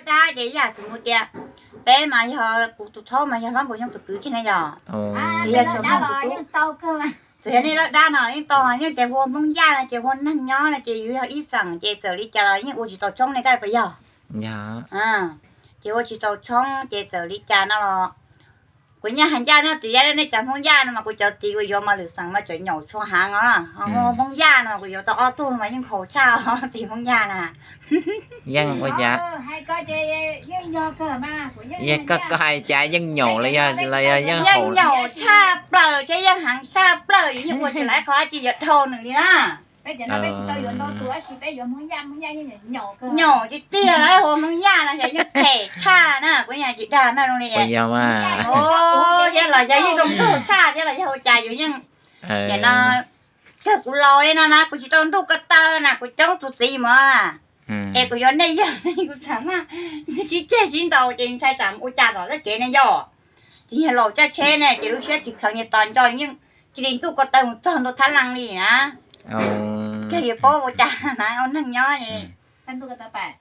Dab ces yam txwm mus tias, peb mas yog kuv tus thaub mas yog hlob nkaus yoog tus kwv kiag ne yog. Yog tsoom noog tus tub, txawm yog nej laj dab no yeej tau, yeej tias hu ua Hmoob Yaj no ces hu ua neeg nyob no ces yus yog ib xeem ces txawm li cas los yeej ua tsis tau tshoob ne koj puas yog? Ces ua tsis tau tshoob ces txawm li cas no los kuv nyaj hais ncaj no txiv Yaj, nej cov Hmoob Yaj no mas kuv cov txiv kuv yuav mas lwm xeem mas tseem nyaum tshua heev os. Ho hu ua Hmoob Yaj no kuv yuav tau ob tug mas yeej haum tshaj os txiv Hmoob Yaj na. Yeej ua cas? Yeej koj, koj hais cas yeej nyaum los yog, los yog yeej haum? Nyaum tshaj plaws thiab yeej heev tshaj plaws, yus yeej ua tsis lawv qhov dab tsi yuav dhau nws li na. Nyaum tiag tiag lawm, hu ua Hmoob Yaj no xyov yeej phem tshaj na, kuv nyaj tsis dag na zoo li. Thiab los yog yeej zoo nraug tshaj thiab los yog ua cas yus yeej, no, kawg kuv laus li no na kuv tsis tau ntuj ko taw na kuv coob tus txiv mog. Es kuv yuav nej yawg kuv txawm maj sib ceg sib ntaus ces ntshai tsam mus ua cas tom txoj kev ne yog. Ces yog laus caj tsheb ne ces lub siab tsis kheev, niag tos nco yeej cia li ntuj ko taw mus txog ntua Thab Leej li na. Kawg yuav paub ua cas na, ua neeg nyob.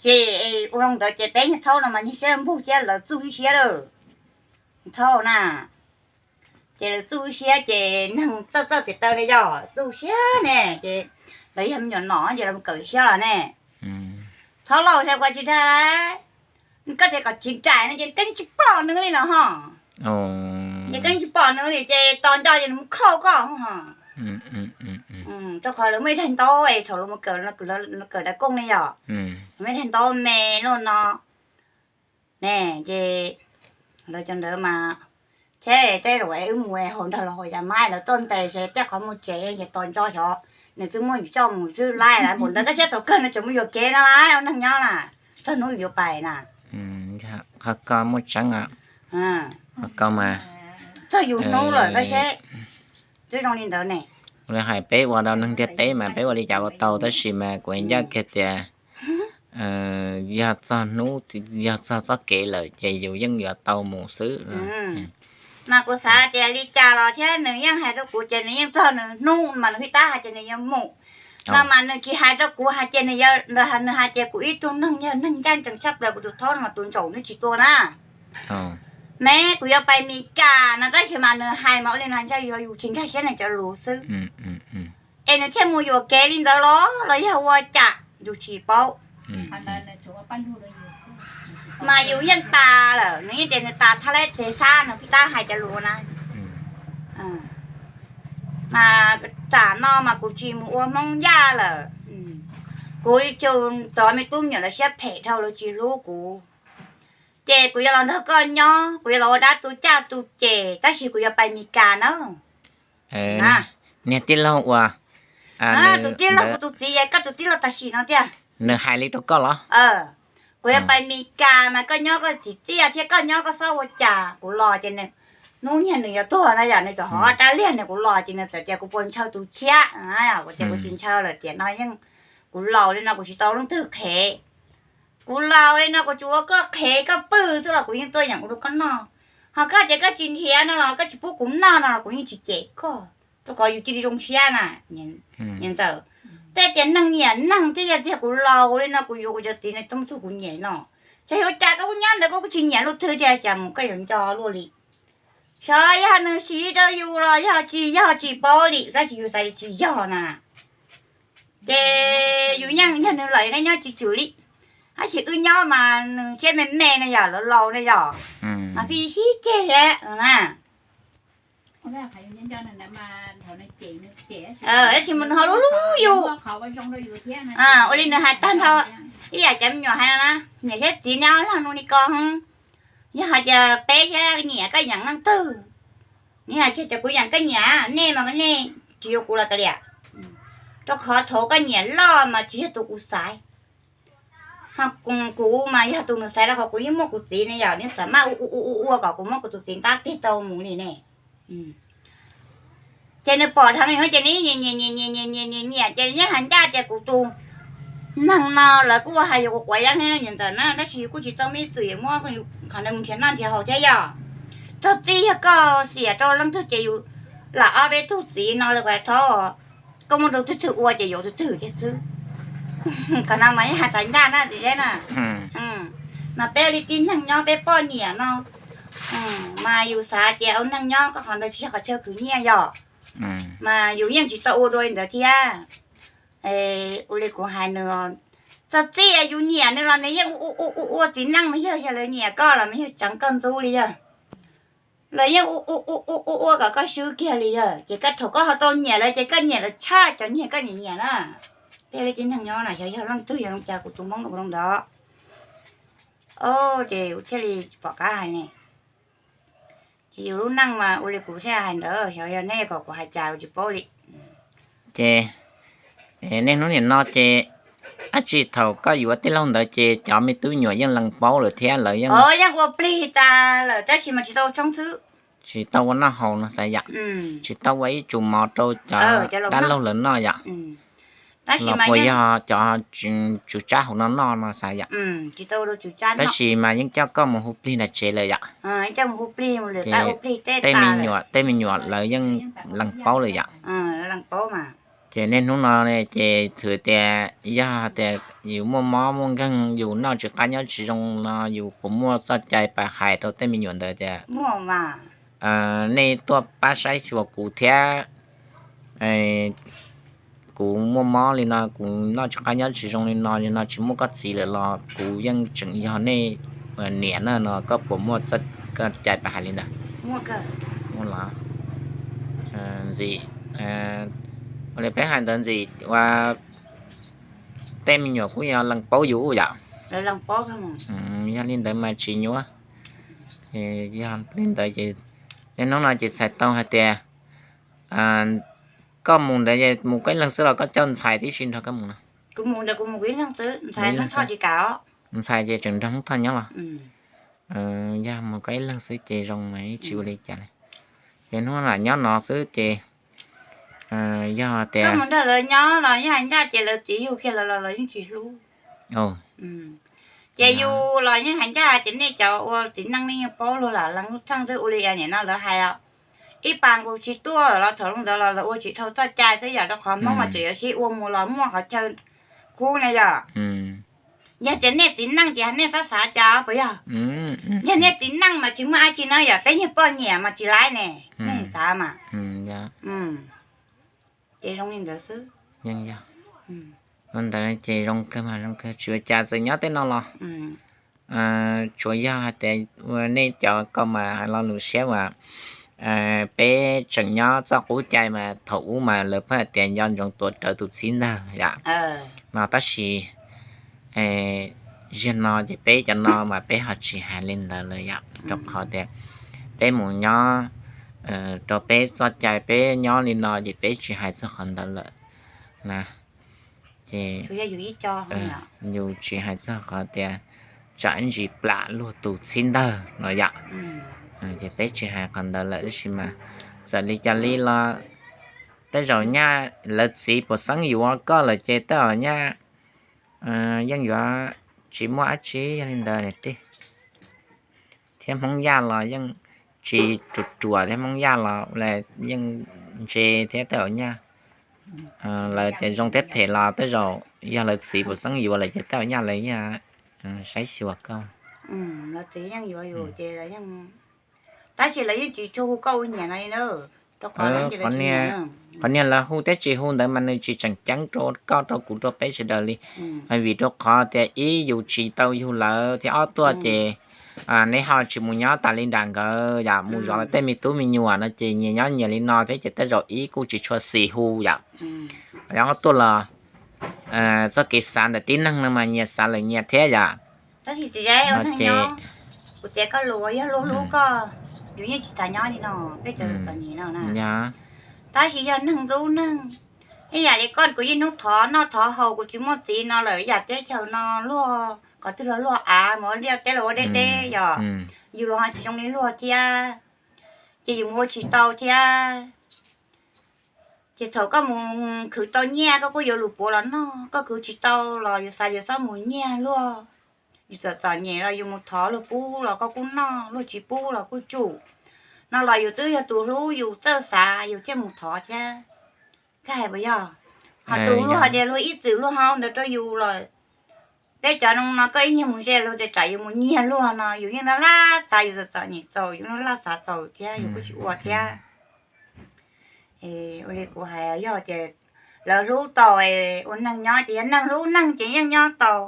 Ces ua zoo ntawd ces peb niag thaub no mas niag siab npug thiab lawv txuj ib siab lawm. Thaub na, ces lawv txuj ib siab ces neeg txawj txawj tes taw li yog txuj siab ne ces lawv yog me nyuam nom ces lawv mus kawm siab los ne. Thaub laus xyov ua tsis dag, koj tias kom tsis nraim no ces koj yeej tsis pom nws li los ho. Ces koj yeej tsis pom nws li ces tos nco ces nws mus khauj koj ho. Rau qhov lawv muaj ib daim ntaub es thaum lawv mus kawm, kawm dav kooj ne yog, lawv muaj ib daig ntaub me luaj no ne. Ces lawv cov ntawd mas, thiab tej zaum wb mus haus nrog los haus yav mas lawv tuaj ntes ces tej qhov muag tsev ces tos nco xyov nws twb muab yus coj mus xwb lawm npaum ntawd tab sis thaum kawg no tseem mus yuam kev no lawm ua neeg nyob na, txog hnub yuav pais na. Qhov ko muaj tseeb, qhov ko mas txog yus hnub lawm koj seb. Twb zoo li ntawd ne. Hais peb ua rau neeg ntiaj teb mas peb ua li cas ua tau tab sis mas kuv ncaj kiag tias yog txog hnub, yog txog txoj kev lawm ces yus yeej yuav tau mus xwb. Mas kuv xav tias li cas los thiab nws yeej hais rau kuv ces nws yeej txog nws hnub mas nws pib tab hais tias nws yuav mus no mas nws tsis hais rau kuv hais tias nws, nws hais tias kuv ib tug neeg yog neeg ncaj ncees tshaj plaws, kuv tus thaub no mas tus ntsaum nws tsis tua na. Me kuv yuav pais Mes Kas no tab sis mas nws hais mas ua li no ntshe yog yus tsis nkag siab nws cov lus xwb. Es nws thiaj mus yuam kev li ntawd los los yog ua cas yus tsis paub. Mas yus yeej tas lawm, nws yeej tias nws tas thaj lab teg xab nws pib tab hais cov lus na. Mas tam no mas kuv tsis mus ua Hmoob Yaj lawm. Kuv tsuas tov me tub me nyuam lawv siab phem dhau lawv tsis hlub kuv. Ces kuv yuav los nrog koj nyob, kuv yuav los ua dab tu caj tu ces tab sis kuv yuav pais Mes Kas na. Niag tij laug uas, tus tij laug kuv tus txiv, koj tus tij laug tam sim no tiag, nws hais li rau koj los? Kuv yuav pais Mes Kas mas koj nyob koj txiv txiaj thiab koj nyob koj xob ua cas, kuv los ces nws, hnub niag nws yuav tuag na yom, nws txawm hov dab liag nws, kuv los ces nws txawm tias kuv puas ntshaw tus tshiab, kuv tias kuv tsis ntshaw lawm tiam no yeej, kuv laus li no kuv tsis tau leej twg qhev. Kuv laus li no kuv tsuas ua koj qhev koj pw xwb los kuv yeej tuaj yeem ua rau koj noj. Ho koj tias koj tsis nrhiav no los koj tsis pub kuv noj no los kuv yeej tsis cem koj, rau qhov yus cia li zoo siab na. Niam ntxawm, tej tias neeg nyiam neeg twb yog tiag, kuv laus li no kuv yuav kuv cov txiv no tub tug kuv nyiam no. Xyov yuav cas koj kuj nyob ntawd koj kuj tsis nyiam luaj twg tiag, cas mus koj yuav nco luaj li. Xyov yog nws siv rau yus los yog tsis yog tsis paub li, tab sis yus xav tsis yog na. Ces yus yeej yog nws lawm neb nyob tsis tswm li, tab sis wb nyob mas nws siab me me na yom, laus laus na yom, mas pheej sib ceg thiab na. Tab sis mas nws ho hlub hlub yus. Ua li nws hais tag nrho ib yam cov me nyuam hais no na, niam thiab txiv neb ob leeg nug li ko, yog hais tias peb thiab nyiam koj yeem leej twg, nws hais tias kuv yeem koj nyiam, nej mas nej tsis yuav kuv los kav liam, rau qhov thaum koj nyiam loj mas tsis yog tus kuv xaiv. Ho kuv mas yog tus nws xaiv rau qhov kuv yeej muaj kuv txiv ne yom, nws txawm maj ua ua ua kom kuv muab kuv tus txiv ntab tig tau mus li ne. Ces nws pom dheev yus ces nws nyiam nyiam nyiam nyiam ces yeej hais ncaj tias kuv tus neeg no lawv kuj hais yus quav yeeb thiab niam ntxawm na, tab sis yus kuj tsis tau me txwm muab qhov ntawd mus nrhiav noj nrhiav haus thiab yom. Txog txij yog koj xiam rau leej twg ces yus lam ob peb tug txiv no lawm kuv thov koj muaj rau twg twg ua ces yuav tus twg thiab xwb. Qhov no mas yeej hais txav ncaj na txiv Zeb na. Mas peb ua li tib neeg nyob peb poj niam no, mas yus xav tias ua neeg nyob koj qhov ntawd tsis yog qhov chaw khwv nyiaj yom. Mas yus yeej tsis tau ua dua li ntawd thiab. Ua li kuv hais nws, txog txij yus nyiam nws los nws yeej ua ua ua txiv neej mas yog, yog lawv nyiam koj los mas yog tseev koj ntxub li yog. Lawv yeej ua ua ua kom koj swb kiag li yog, ces koj thaum koj ho tau nyiam lawv ces koj nyiam lawv tshaj cov nyiam koj nyiam nyiam na. Peb li tib neeg nyob na xyov yog leej twg yog li cas kuv tus Hmoob zoo ntawd. Ces kuv thiaj li tsis pom qab hais ne. Ces yus lub neej mas ua li kuv thiaj hais ntawd, xyov yog nej kom kuv hais cas kuv tsis paub li. Ces niaj hnub nim no ces dab tsi thaum koj yuav tij laug ntawd ces cov me tub me nyuam yeej lees paub lawm thiab lawv yeej, yeej ua plig tas lawm tab sis mas tsis tau tshoob xwb. Tsis tau ua noj haus no xav yom. Tsis tau ua ib tsum mov rau cov dab laug lawv noj yom. Los puas yog cov tswv tsab hauv no noj no xav yom. Tab sis mas yeej coj koj mus hu plig nram tsev lawm yom. Ces tej me nyuam, tej me nyuam lawv yeej lees paub lawm yom. Ces niaj hnub no ces txawm tias yog tias yus muaj mob muaj nkeeg yus noj tsis qab nyob tsis zoo no yus puas muaj txoj cai pab hais rau tej me nyuam ntawd tias nej tuaj pab saib xyuas kuv thiab, kuv muaj mob li no kuv noj tsis qab nyob tsis zoo li no li no tsis muaj koj txiv lawm los kuv yeej tseem yog nej niam na no koj puas muaj txoj cai pab hais li ntawd? Ntxim, ua li peb hais ntawd ntxim ua tej me nyuam kuj yog lees paub yus yom. Yog li ntawd mas tsis nyuaj. Yog li ntawd ces niaj hnub no ces txhais tau hais tias koj mus ntawd mus koj ib leeg xwb los koj coj ntxhais tib si nrog koj mus no? Ntxhais ces tseem nrog Hmoob Thoj nyob los? Yog mus koj ib leeg xwb ces zoo mas tsis ua li cas li. Ces hnub lam nyob no xwb ces yog tias mus nrog lawv nyob los yeej hais ncaj ces lawv txiv yug kiag lawv los lawv yeej tsis hlub. Ces yus los yeej hais ncaj ces nej cov ua txiv neej nej yeej paub luag lam lees lub tsheej xwb ua li nim no lawv hais os. Ib pas nqus tsis tuaj los thaum ntawd los lawv ua tsis dhau txoj cai xwb yom, rau qhov Hmoob mas tseem yuav sib ua mus los muaj qhov chaw kub na yom. Yog tias nej txiv neej ces nej txhob xav cas puas yog? Yog nej txiv neej mas tsis muaj dab tsi no yom, peb yog poj niam mas tsis laib ne, nej xav mas. Ces zoo li ntawd xwb. Ua ntawd ces zoo kawg mas zoo kawg tsis ua cas txawm nyob tej no los tsuas yog hais tias nej cov ko mas hais lo lus siab mas peb tseem nyob txoj qub cai mas thaum ub mas lawv pheej hais tias nco ntsoov tuav rawv tus txib ntag yom. No tab sis zaum no ces peb cov no mas peb ho tsis hais li ntawd lawm yom, rau qhov tias peb mus nyob rau peb txoj cai peb nyob li no ces peb tsis hais txog qhov ntawd lawm na. Ces yus tsis hais txog qhov tias tsam ntsis plam luag tus txib ntag no yom. Ces peb tsis hais qhov ntawd lawm tab sis mas txawm li cas li los tej zaum nyaj lawv txiv puas xeeb yuav koj lawm ces tej zaum nyaj yeej yuav tsis muaj dab tsi yog li ntawd niam tij. Thiab Hmoob Yaj los yeej tsis ruam ruam thiab, Hmoob Yaj los yeej ntse thiab tej zaum nyaj lawv tias zoo thiab phem los tej zaum yog lawv txiv puas xeeb yuav lawm ces tej zaum nyaj lawv yeej saib xyuas koj. Tab sis lawv yeej tsis tshua hu koj ua niam no li na. Qhov niag lawv hu thiab tsis hu ntawd mas nws tsis tseem ceeb rau koj rau kuv rau peb sawv daws li. Vim rau qhov tias ib yus tsis tau yug lawv thiab ob tuaj ces neb ho tsis mus nyob tas li nram nkawd yom, mus zov lawv tej me tub me nyuam no ces nyias nyob nyias li no thiab ces tej zaum ib kuj tsis tshua xis hu yom. Ob tuaj los txoj kev xav ntawm tib neeg no mas nyias xav lawm nyias thiab yom. Tab sis txiv, kuv tias koj lus yog luag hlub koj, yus yeej tsis xav nyob li no, peb cov txom nyem no na. Tab sis yog neeg ntxub neeg, ib yam li koj kuv yeej hnub thov noj thov haus kuv tsis muaj txiv no lawm, ib yam teb chaws no luag qhov twg los luag av mus ua liaj teb los ua deb deb yom, yus los ho tsis zoo li luag thiab, ces yus mus ua tsis tau thiab. Ces thaum koj mus khwv tau nyiaj koj kuj yuav lus puav los noj, koj khwv tsis tau los yus xav yus txhob mus nyiag luag. Yus txom txom nyem los yus mus thov luag pub los koj kuj noj, luag tsis pub los kuj tsum. No los yus twb yog tus hlub yus txawj xav yus thiaj mus thov thiab. Koj hais puas yog? Ho tus luag hais tias luag ib txwm luag hau ntawd rau yus los Peb cov no no koj ib nyuag mus ze luag tes tsam yus mus nyiag luag no yus yeej laj laj xav yus txom txom nyem txaus, yus laj laj xav txaus thiab yus kuj tsis ua thiab. Ua li kuv hais yog tias lawv hlub tau, ua neeg nyob ces yog neeg hlub neeg ces yeej nyob tau.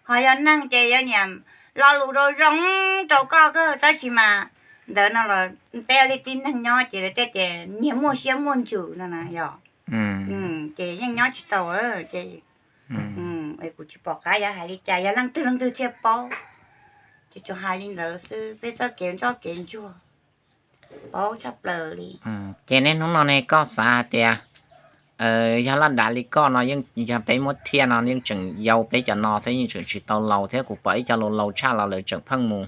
Ho yog neeg ces yog niam lo lus rau zoo rau koj kawg tab sis mas ntawd no los peb ua li tib neeg nyob ces lawv tej tias nyias muaj siab muaj ntsws no na yog ces yeej nyob tsis tau. Ces kuv tsis pom qab yuav hais li cas, yog leej twg leej twg thiaj paub. Ces tsuas hais li ntawd xwb, peb txoj kev ntxoj kev ntsuag paub tshaj plaws li. Ces niaj hnub no ne koj xav hais tias yog laj dav li koj no yeej yog peb muab thiaj no yeej tseem yau peb cov no thiab yeej tseem tsis tau laus thiab, kuv pom ib co laus laus tshaj los lawv tseem pheej mus.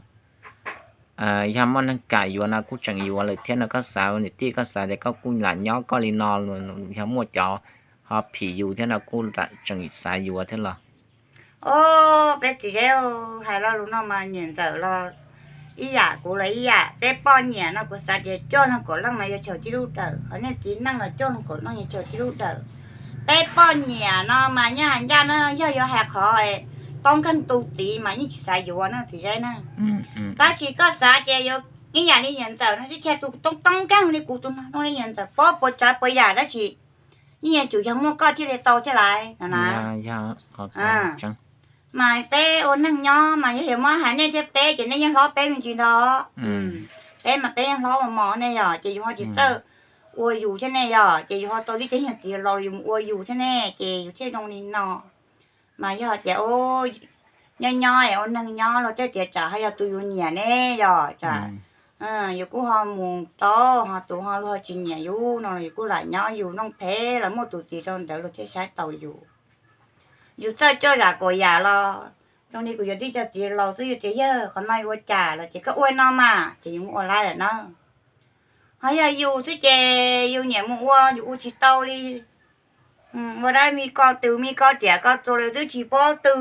Yog muaj neeg kam yuav no kuj tseem yuav lawm thiab no, koj xav niam tij koj xav tias koj kuj lam nyob koj li no, yog muaj cov ho phim yus thiab no kuj tseem xav yuav thiab los? Os, peb txiv zeb, hais lo lus no mas niam ntxawm los ib yam kuv los ib yam. Peb poj niam no kuv xav tias coj neeg kaum leej mas yuav tshaum tib lub dawm, ho nej txiv neej los coj neeg kaum leej yuav tshaum tib lub dawm. Peb poj niam no mas nyob hais ncaj na, yog yuav hais qhov toob nkeeg tu txiv mas yeej tsis xav yuav na txiv zeb na. Tab sis koj xav tias yuav ib yam li niam ntxawm no, tib txhia tus toob toob nkeeg li kuv tus no, zoo li niam ntxawm pob puas tsav puas yam dab tsi, yeej yuav tsum yog muaj koj thiaj li tau thiab lais no na. Mas peb ua neeg nyob mas yog yuav muab hais nej thiab peb ces nej yeej hlob peb me ntsis ntag. Peb mas peb yeej hlob ua mov nej yog ces yus ho tsis txawj ua yus thiab nej yog ces yus ho tau tib cov nyuag txiv laus yus mus ua yus thiab nej ces yus thiaj zoo li no. Mas yog tias nyob nyob ua neeg nyob los tej tias tsam ho yog tus yus nyiam ne yog tsam yus kuj ho mus tau, ho tus ho luag ho tsis nyiam yus no los yus kuj lam nyob yus noj phem los muaj tus txiv rau ntawd luag thiaj saib taus yus. Yus txawj coj zam kaum yam los zoo li kuv yuav tib co txiv laus xwb yus tias yawg qhov no yuav ua cas los ces koj ua no mas ces yus mus ua laib lawm na. Ho yog yus xwb ces yus niam mus ua yus ua tsis tau li. Ua dab me ko tw me ko tiam ko txuas los twb tsis paub tw.